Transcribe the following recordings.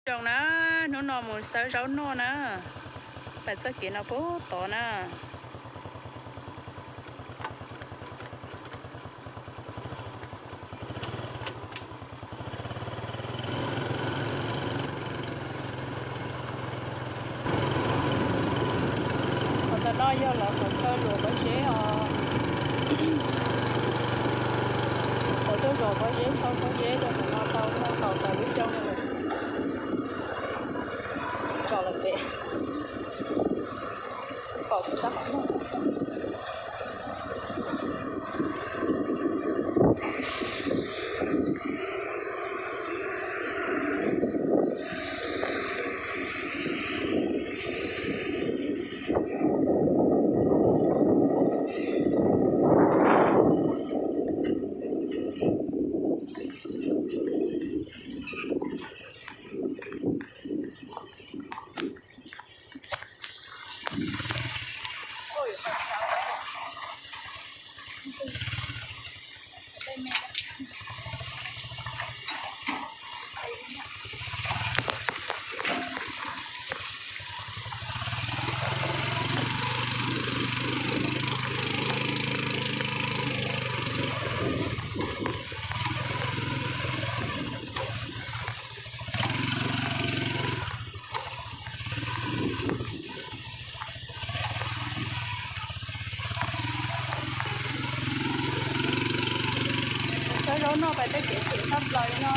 Zoo na, hnub no mus xawb zaub noj na, pais txoj kev no puag tod na. Qhov ntawm no yog lawv qhov chaw luam pob zeb os. Lawv tuaj zov pob zeb, thauj pob zeb rau qhov no tau muaj kaum tawm lub xyoo no lawm. Tso lawm pem, kom kuv sab qhov muag. Xawb zaub noj pais tej kev phem tshaj plaws li no.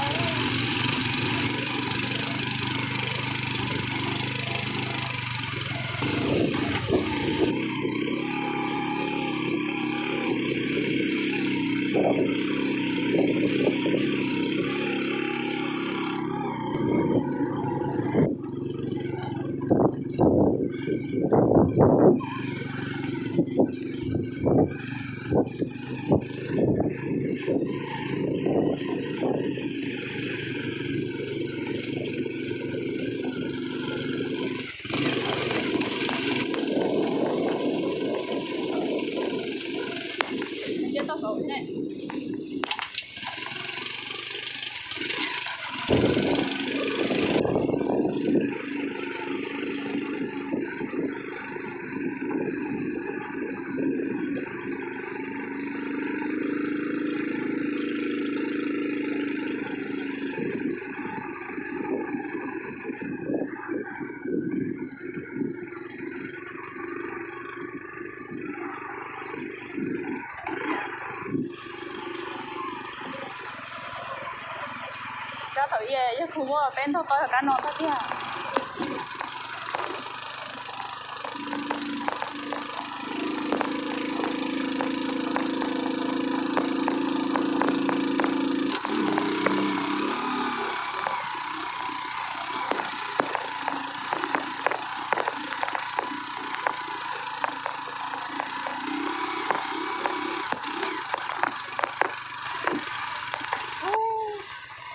Rab thaum ub yog kuv muab peb ntog tau yog kab no tag tiag.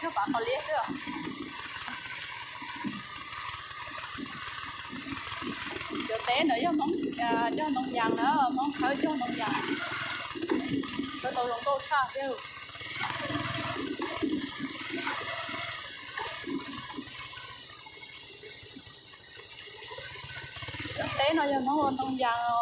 Yog pab qos liab xwb. Cov teb ntawd yog Hmoob cog ntoo yas na, Hmoob khawb cog ntoo yas. Tau zoo nkauj tshaj thiab. Cov teb no yog Hmoob ua ntoo yas os.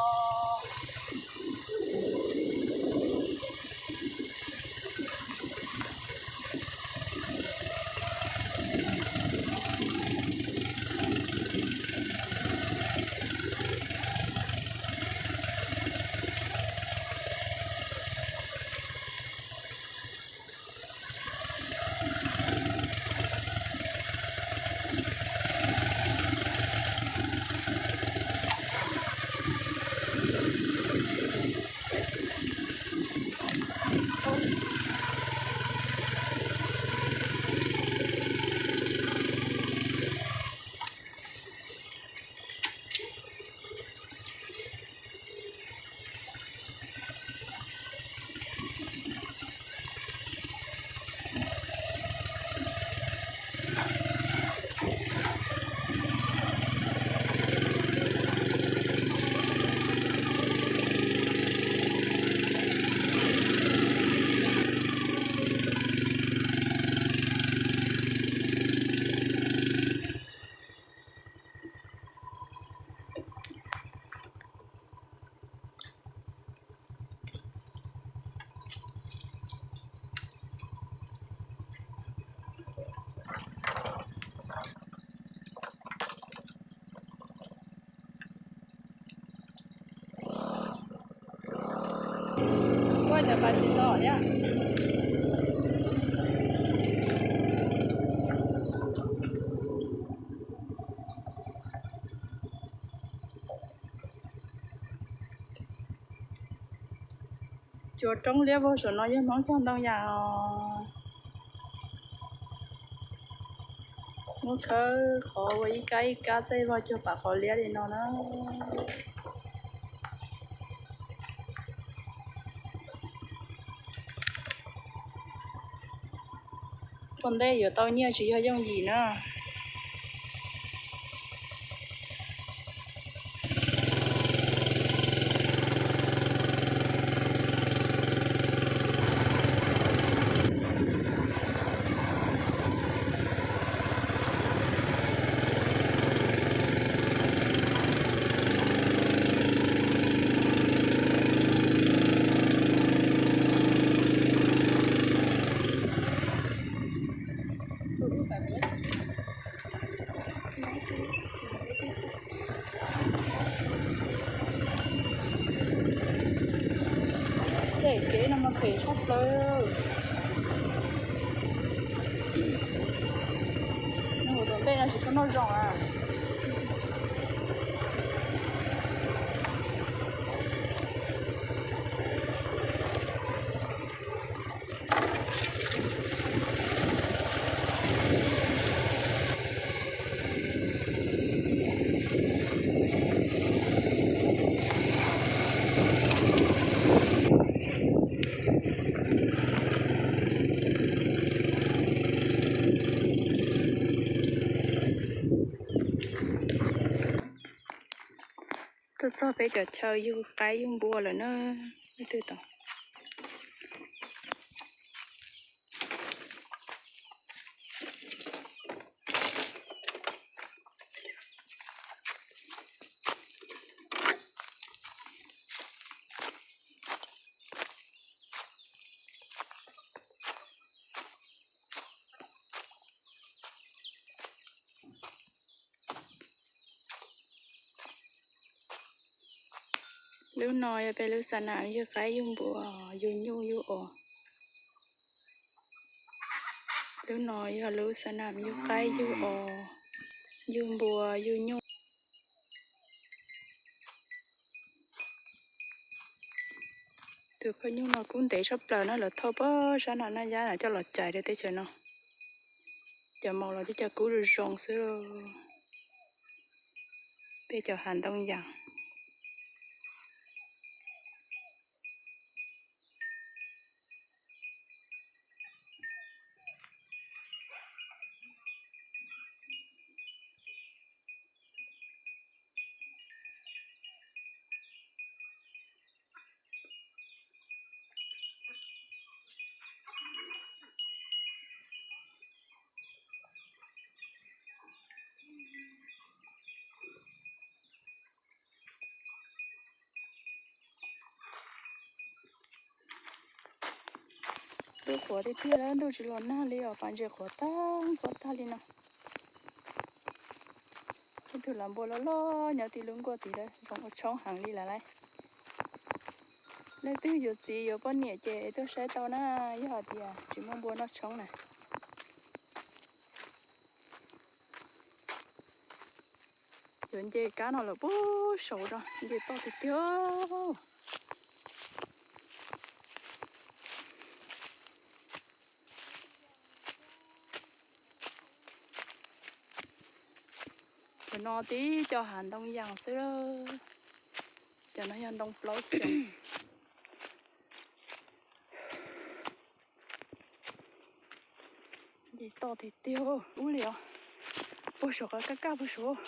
Pais tsis tau thiab. Cua roob liab vog saum no yog Hmoob cog ntoo yas os. Muab khawb qhov ua ib kab ib kab txaij vog cuag pam qhov liab li no na. Ua ntej yuav tau nyiaj tsis yog yooj yim na. Tej kev no mas phem tshaj plaws. Nws mus tom ntej no tsis tshua noj zoo a. Tuaj txog peb cov chaw yug qaib yug npua lawm na. Leej twg tau? Lub no yog peb lub xa nam yug qaib yug npua, yug nyuj yug os. Lub no yog lub xa nam yug qaib yug os, yug npua yug nyuj. Tus phaw nyuj no kub ntev tshaj plaws na, lawv thauj puag sab nram Naj Yab coj los cais rau teb chaws no. Cov maum los tib co kub zoo zoo xwb. Peb cov hav ntoo yas. Lub qhuav tiag tiag, ntuj tsis los nag li os, pas ntses qhuav tag quaj tag li no. Ib tug lav npua loj loj nyob tim lub nkuaj tid lawm, zoo ua tshoob heev li lawm lauj. Leej twg yuav txiv yuav poj niam ces tuaj saib tau na, yog hais tias tsis muaj npua noj tshoob na. Yuav nce kab no lawm puag saud rau, nce toj tiag tiag. Cov no tib co hav ntoo yas xwb. Cov no yog ntoo plaub xyoos. Nce toj tiag tiag ub li os. Puag saum qab kaj kaj puag saud.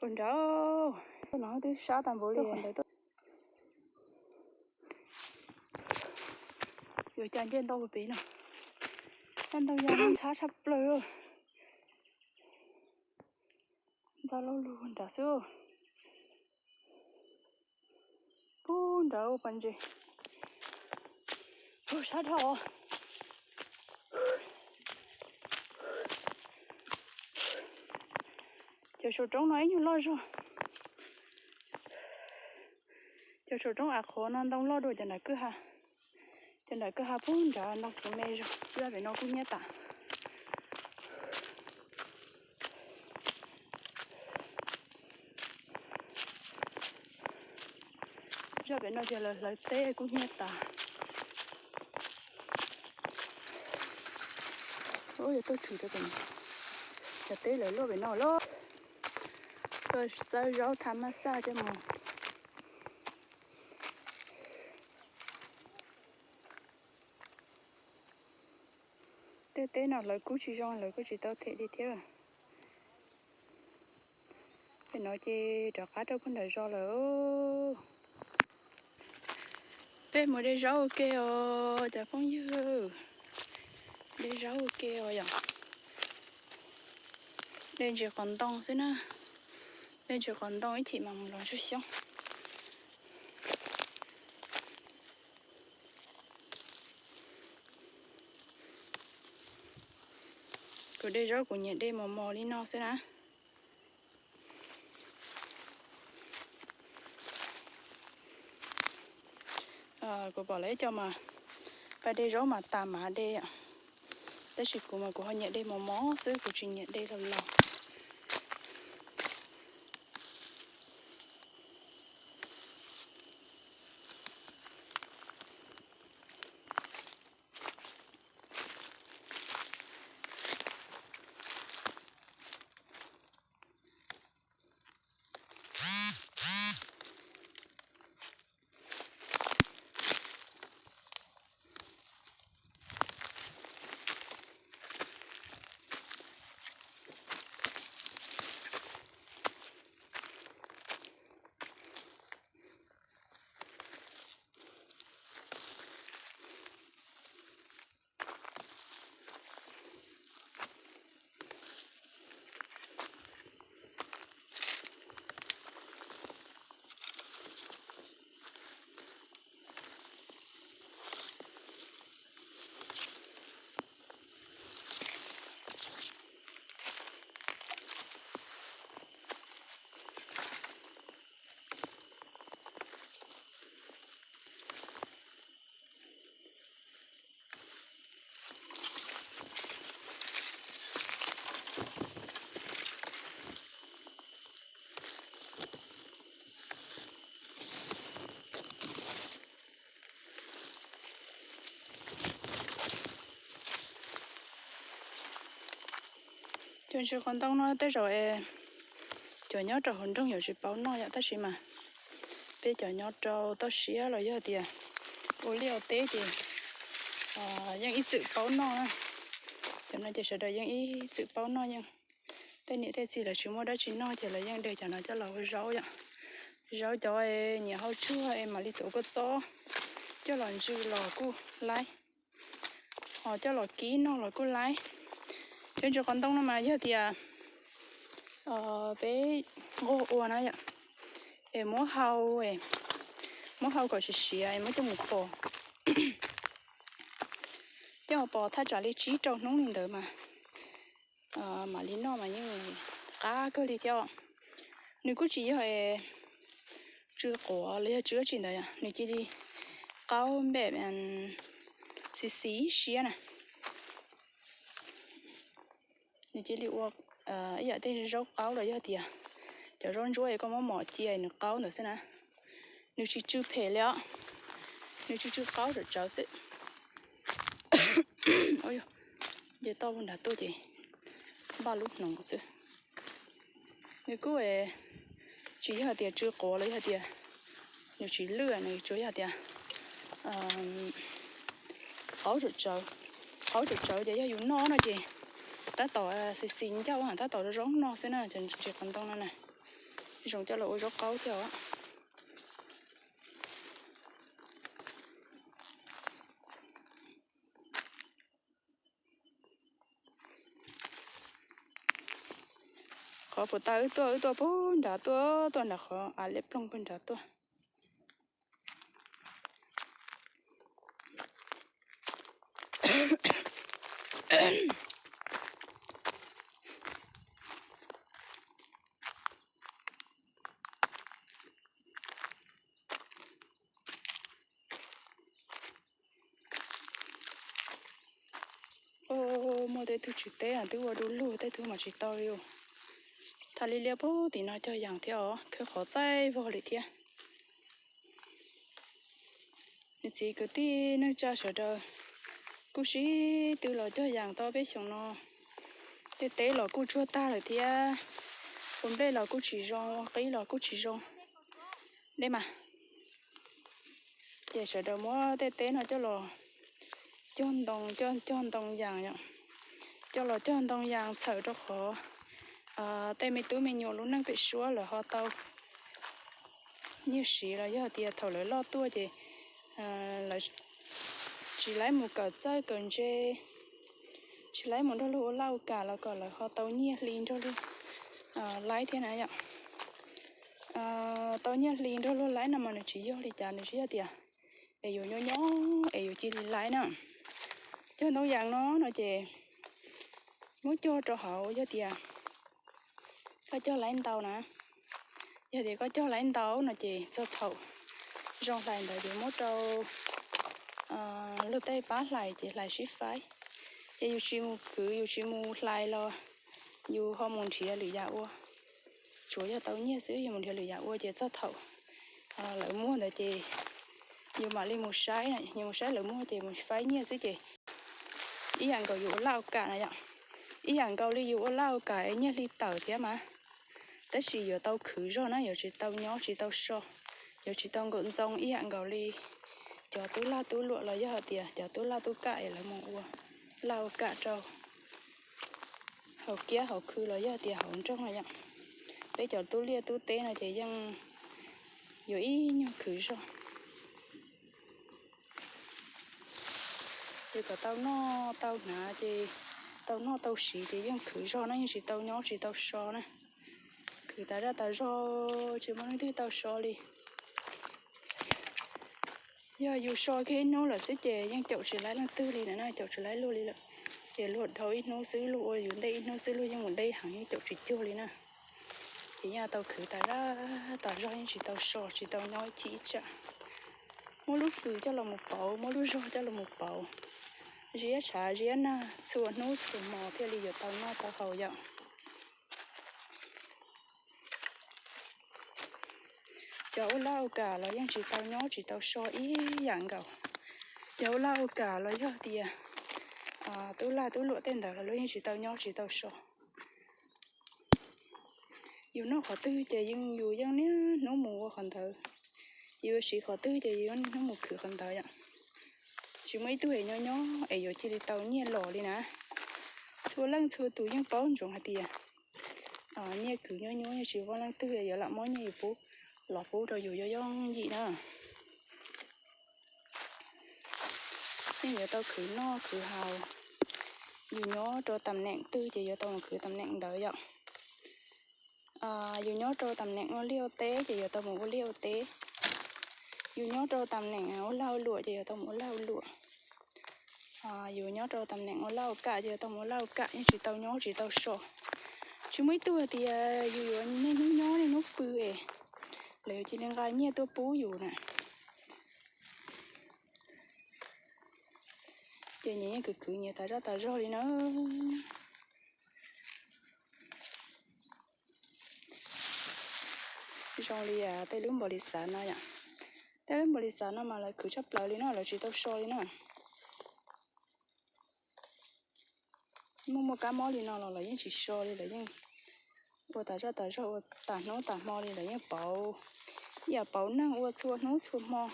Ua nrad, no twb sab tag npaum li. Yuav cas nce ntau pem no. Tab ntau yog ntxhab tshaj plaws. Ntxhab loj lug nrad xwb. Ub, nrad ua pas ntses. Ub, sab dhau os. Cov saum roob no ib nyuag loj zog. Cov saum roob av qhuav no ntoo loj dua cov nram kwj ha. Cov nram kwj ha puag nrad ntoo tsis me zog, zaj pem no kub hnyiab tas. Zaj pem no ces lawv hlawv teb kub hnyiab tas. Ub, yuav tuaj tshwm rau pem, cov teb lawv luaj pem no lawm. Tuaj xawb zaub tha mab xaj coj mus. Tej teb no lawv kub tsis zoo, lawv kuj tsis tau them li thiab. Pem no ces rov qab rau puag nram zos lawm. Peb mus de zaub ua ke os cov phooj ywg. De zaub ua ke os yom. De ntsis qos ntoo xwb na. De ntsis qos ntoo ib chim mas mus los ntsuag xyoob. Kuv de zaub kuv nyiam de mos mos li no xwb na. Kuv pom lawv ib co mas pab de zaub mas tas mav de, tab sis kuv mas kuv ho nyiam de mos mos xwb, kuv tsis nyiam de laus laus. Cov ntsis qos ntoo no tej zaum cov nyob rau hauv nroog yuav tsis paub noj yom, tab sis mas peb cov nyob rau toj siab los yog tias ua liaj ua teb ces yeej ib txwm paub noj na. Cov no ces sawv daws yeej ib txwm paub noj, yeej tej niam tej txiv lawv tsis muaj dab tsi noj ces lawv yeej de cov no coj los ua zaub yom. Zaub cov nyiam hau tsuag es mam li tuav kua txob coj los ntsw los kuj laib, ho coj los kib noj los kuj laib. Cov ntsis qos ntoo no mas yog tias peb nquag ua na yom, es muab hau, muab hau kom siav siav es muab coj mus pos, coj mus pos thaj tsam li tsib rau hnub li ntawd mas mam li noj mas yeej qab kawg li thiab. Nws kuj tsis yog tsw quav los yog tsw dab tsi ntawd, nws cia li qaub npem xis xis siab na. Nws cia li ua ib yam tej zaub qaub los yog tias cov zaub ntsuab es koj muab mom cia nws qaub ntawd xwb na. Nws tsis tsw phem li os, nws tsw tsw qaub tsawv tsawv xwb. Nce toj nrad tuaj ces npaj lub hnoos xwb. Nws kuj tsis yog tias tsw quav los yog tias nws tsis lwj, nws tsuas yog tias qaub tsawv tsawv. Qaub tsawv tsawv ces yog yus noj no ces tab tom xis xis ncauj, tab tom zoo noj xwb na. Cov ntsis qos ntoo no na, zoo coj los ua zaub qaub thiab os. Qhov puas tau wb tuaj, wb tuaj puag nrad tuaj, tuaj nram qhov av liab ploog puag nrad tuaj. Muaj tej tug tsis teb twb ua du lug, tej tug mas tsis tau li. Tham li liab pug tim no cog yas thiab os, khawb qhov txaij vog li thiab. Niam txiv kwv tij neej tsa sawv daws, kuj sib tw los cog yas tau peb xyoos no. Tej teb los kuj tsuag tag lawm thiab, ua nplej los kuj tsis zoo, ua qib los kuj tsis zoo. Deb mas, ces sawv daws muab tej teb no coj los cog ntoo, cog, cog ntoo yas yom, coj los cog ntoo yas txhawm rau qhov tej me tub me nyuam lub neej pem suab lawv ho tau nyiaj siv los yog tias thaum lawv loj tuaj ces lawv tsis laib mus kawm txawj kawm ntse, tsis laib mus nrog luag ua laj ua kam los kom lawv ho tau nyiaj hli nrog luag laib thiab na yom. Tau nyiaj hli nrog luag laib no mas nws tsis yog li cas, nws tsis yog tias es yuav nyob nyob es yuav cia li laib na. Cog ntoo yas no no ces muab cog rau hauv, yog tias koj cog laib ntau na, yog tias koj cog laib ntau no ces txog thaum zoo hlais ntawd ces muab rau luag tej pab hlais ces hlais sib faib. Ces yus tsis mus khwv, yus tsis mus hlais los yus ho mus nrhiav lwm yam ua. Tsuas yog tau nyiaj xwb, yus mus nrhiav lwm yam ua ces txog thaum lawv muag ntawd ces yus mam li mus saib, yus mus saib lawv muag ces mus faib nyiaj xwb ces ib yam nkaus yus ua laj ua kam na yom. Ib yam nkaus li yus ua laj ua kam es nyiaj hli tawm thiab mas, tab sis yuav tau khwv zog na, yuav tsis tau nyob tsis tau so, yuav tsis tau nkaum ntxoo ib yam nkaus li cov tub lag tub luam los yog hais tias cov tub lag tub kam es lawv mus ua laj ua kam rau hauv kiab hauv khw los yog tias hauv nroog no yom. Peb cov tub liaj tub teb no ces yeej yuav ib nyuag khwv zog. Ces kom tau noj tau hnav ces tau noj tau siv ces yeej khwv zog na, yeej tsis tau nyob tsis tau so na. Khwv tas zaj tas zog tsis muaj leej twg tau so li. Yog yus so kiag ib hnub lawm xwb ces yeej caum tsis laib leej twg li na, caum tsis laib luag li lawm. Ces luag dhau ib hnub xwb, luag ua yus ntej ib hnub xwb, luag yeej mus deb heev, yeej caum tsis cuag li na. Ces yeej tau khwv tas zaj tas zog, yeej tsis tau so tsis tau nyob ib chim ib tsam. Muab lub fws coj los mus pauv, muab lub zog coj los mus pauv, ziab tshav ziab nag txhua hnub txhua hmo thiaj li yuav tau noj tau haus yom. Cov ua laj ua kam los yeej tsis tau nyob tsis tau so ib yam nkaus. Cov ua laj ua kam los yog tias tub lag tub luam tej ntawd los luag yeej tsis tau nyob tsis tau so. Yus noj qhov twg ces yeej yus yeej niaj hnub mus ua qhov ntawd, yus siv qhov twg ces yus niaj hnub mus khwv qhov ntawd yom. Tsis muaj ib tug es nyob nyob es yuav cia li tau nyiaj los li na. Txhua leej txhua tus yeej paub ntsoov hais tias nyiaj khwv nyob nyob yeej tsis muaj leej twg yuav lam muab nyiaj yus pub los pub rau yus yooj yooj yim na. Yeej yuav tau khwv noj khwv haus, yus nyob rau tam neem twg ces yuav tau mus khwv tam neem ntawd yom. Yus nyob rau tam neem ua liaj ua teb ces yuav tau mus ua liaj ua teb. Yus nyob rau tam neem ua lag ua luam ces yuav tau mus ua lag ua luam. Yus nyob rau tam neem ua laj ua kam ces yuav tau mus ua laj ua kam, yeej tsis tau nyob tsis tau so. Tsis muaj ib tug hais tias yus yuav niaj hnub nyob niaj hnub pw es lawv yuav cia li nqa nyiaj tuaj pub yus na. Ces nyias yeej khwv khwv nyias tas zaj tas zog li na. Zoo li tej lub npaum li xav no yom. Tej lub npaum li xav no mas lawv khwv tshaj plaws li no, lawv tsis tau so li na. Muaj muaj kab mob li no los lawv yeej tsis so li, lawv yeej ua tas zaj tas zog ua tas hnub tas hmo li, lawv yeej pauv, ib yam pauv neeg ua txhua hnub txhua hmo.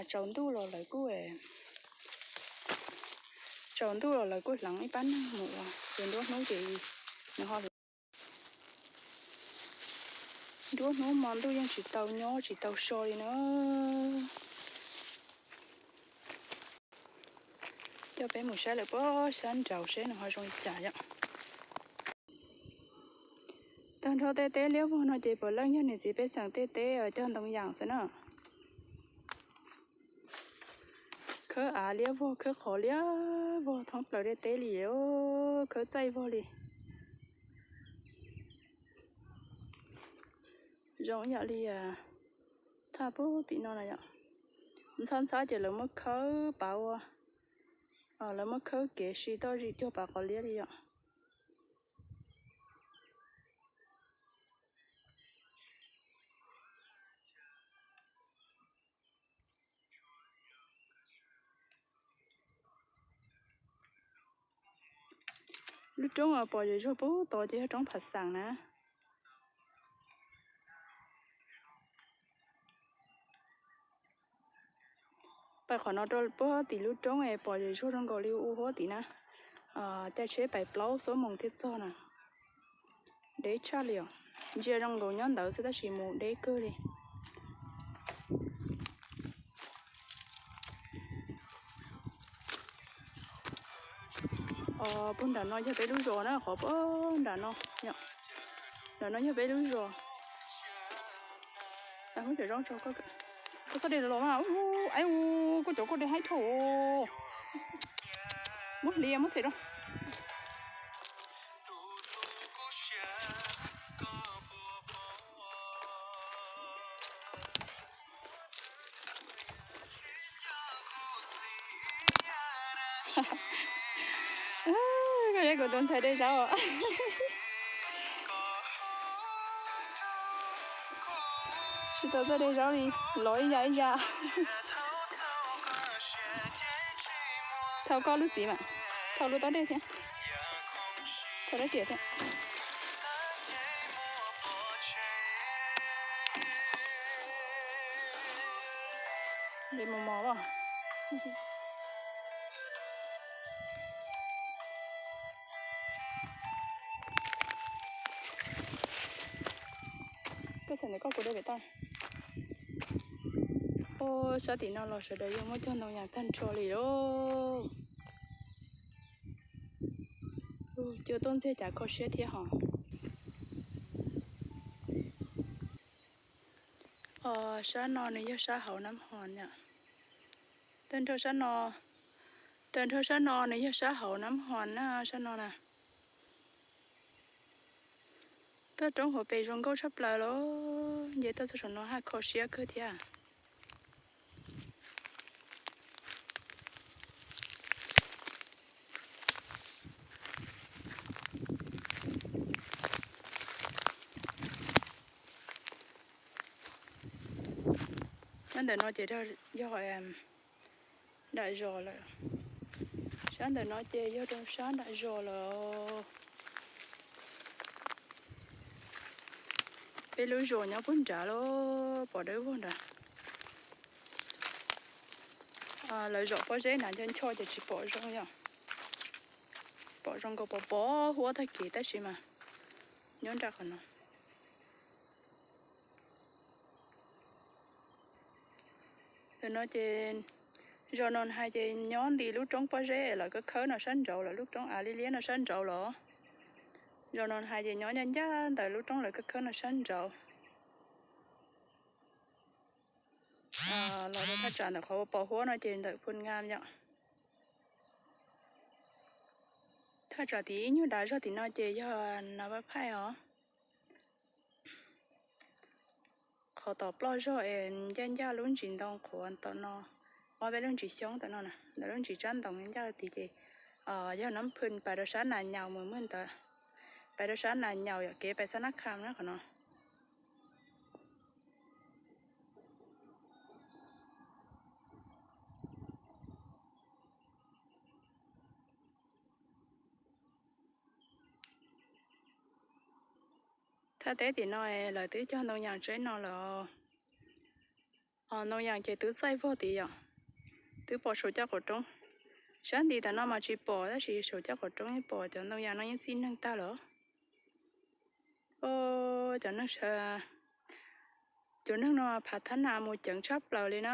Tsaus ntuj los lawv kuj, tsaus ntuj los lawv kuj hleev ib pab neeg mus ua, ces nruab hnub ces nws ho, nruab hnub hmo ntuj yeej tsis tau nyob tsis tau so li na. Coj peb mus saib lawm puag sab nraud seb nws ho zoo li cas yom. Tag nrho tej teb liab vog no ces puav leej yog niam txiv pej xeem tej teb cog ntoo yas xwb na. Khawb av liab vog, khawb qhov liab vog thoob plaws dej teb li, khawb txaij vog li. Zoo ib yam li thaj pem tim no na yom. Ntxhab ntxhab ces lawv muab khawb pav ua, lawv muab khawb kev si toj zis cuag pav qos liab li yom. Lub roob pom zem zuag pem tod ces yog roob Phav Xaam na. Pais qhov no rau puag tim lub roob es pom zem zuag zoo nkaus li ua huab tim na. Caij tsheb pais plaub xuab moos thiaj txog na. Deb tshaj li os. Ntsia zoo nkaus nyob ntawd xwb tab sis mus deb kawg li. Puag nram no yog peb lub zos na, qhov puag nram no. Nram no yog peb lub zos. Koj txhob de los mas, ai u, koj cov koj de haib dhau. Muab hliv muab txhem rau. Koj yog kuv tus ntxhais de zaub. Tsis tau txawj de zaub li, lov ib yam ib yam. Thau koj lub txiv mas, thau lub tob dej thiab, thau lub riam thiab. Nce mos mos los. Koj txhais ntawm koj kuv de pem toj. Ua sab tim no los sawv daws yeej muab cog ntoo yas tag nrho li lauj. Cua tuaj ntxiag cas kho siab thiab hos. Sab no nws yog sab hauv Nab Hos na. Tag nrho sab no, tag nrho sab no nws yog sab hauv Nab Hos na, sab no na. Toj roob hauv pes zoo nkauj tshaj plaws los, nce toj txog saum no haj kho siab kawg thiab. Nyob ntawm no ces yog nram zos lawm. Sab ntawm no ces yog rau sab nram zos lawm. Peb lub zos nyob puag nrad lawm, pom dawb vog nrad. Lawv zom pob zeb nrad ncho ncho ces tsis pom zoo yom. Pom zoo nkaus pos pos huab tag kev tab sis mas nyob nram qhov no. Ntawm no ces zos no hais ces nyob nti lub roob pob zeb lawv khawb khawb no sab nraud lawm, lub roob av liab liab no sab nraud los. Zos no hais ces nyob ncaj ncaj ntawm lub roob lawv khawb khawb no sab nraud. Los rau thaj tsam ntawm qhov pos huab no ces ntawm Phu Nga yom. Thaj tsam tim ib nyuag dav zog tim no ces yog Nas Vaj Phaij os. Qhov tom ploj zog es ncaj ncaj lub ntsis ntoo qhuav tom no, ob peb lub ntsis xyoob tom no na, ntawm lub ntsis tsab ntoo ncaj tid ces yog Nab Phwj pais rau sab Nas Nyaus mus mus ntawd, pais rau sab Nas Nyaus yom, kev pais Xab Nab Kham na qhov no. Thaj teb tim no lawv twb cog ntoo yas tseeb no lawm. Ntoo yas ces twb txaij vog tid yom, twb pom saum caj qaum roob. Sab nti tam no mas tsis pom tab sis saum caj qaum roob yeej pom, cov ntoo yas no yeej txij neeg tag lawm. Cov neeg, cov neeg no phav thab nas mus ceev tshaj plaws li na.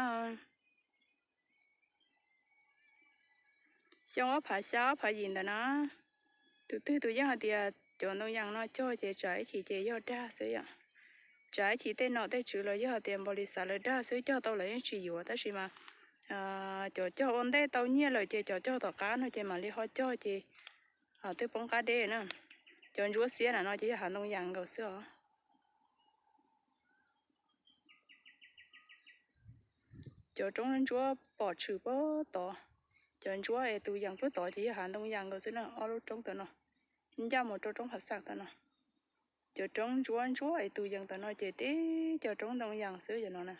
Xyoo ob phav xya ob phav yim ntawd na, tus twg tus yeej hais tias cov ntoo yas no cog ces tsam ib chim ces yog dag xwb yom. Tsam ib chim tej nom tej tswv los yog hais tias npaum li xav lawv dag xwb, cog tau lawv yeej tsis yuav tab sis mas cov cog ua ntej tau nyiaj lawm ces cov cog tom qab no ces mam li ho cog ces twb poob qab deb na. Cov ntsuab xiab na no ces yog hav ntoo yas nkaus xwb os. Cov roob ntsuab pom tshwm puag tod, cov ntsuab es tus yees puag tod ces yog hav ntoo yas nkaus xwb na. Ob lub roob tom no ncaj mus rau roob hav xas tom no. Cov roob ntsuab ntsuab es tus yees tom no ces tib cov roob ntoo yas xwb cov no na.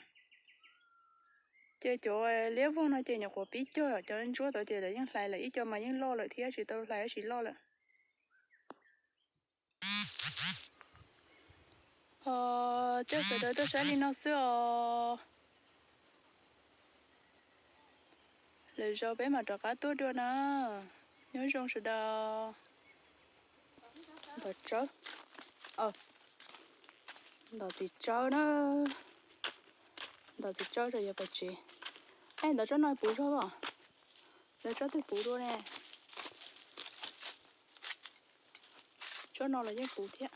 Ces cov liab vog no ces nyuam qhuav pib cog, cov ntsuab tod ces lawv yeej hlais lawm, ib co mas yeej loj lawm thiab, tsis tau hlais tab sis loj lawm. Coj sawv daws tuaj saib li no xwb os. Lwm zaus peb mam rov qab tuaj dua na. Nyob zoo sawv daws. Ntov tsawb, ntov txiv tsawb na. Ntov txiv tsawb rau yog pais tsev. Ntov tsob no puv zog os. Lawv tsob twg puv dua ne? Tsob no los yeej puv thiab.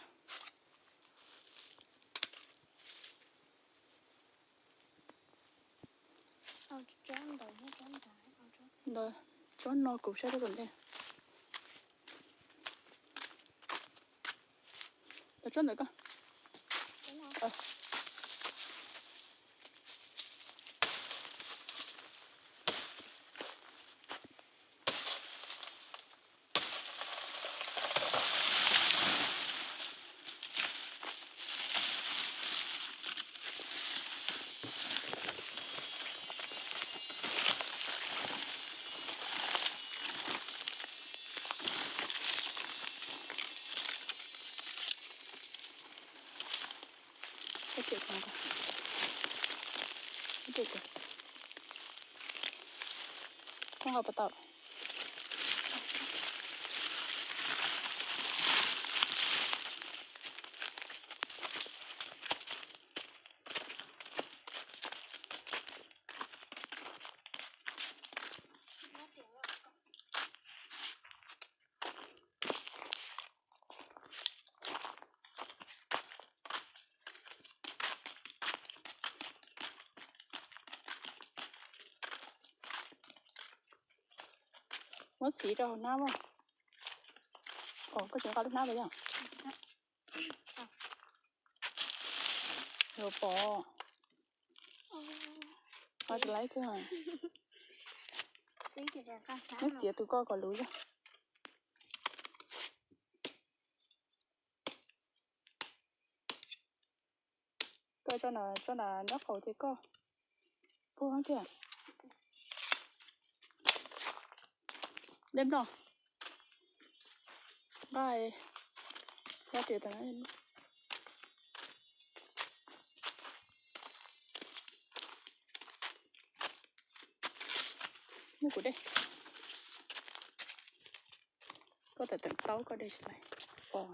Ntawd, tsob no kuv saib rau tom ntej. Tsob ntawd koj. Muab txiv rau hauv hnab os. Koj tsis nqa lub hnab los yog? Yuav pom. Nqa tsis laib kawg. Muab txiav tus koj kom luv zog. Koj tso na, tso na nyob qaum ces koj puag kiag. Dej nploj. Nqa, nqa tias tas. Muab kuv dej. Koj tawm teem taub koj dej tsis laib. Pom.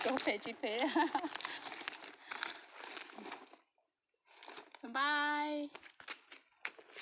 Koj phem tsis phem?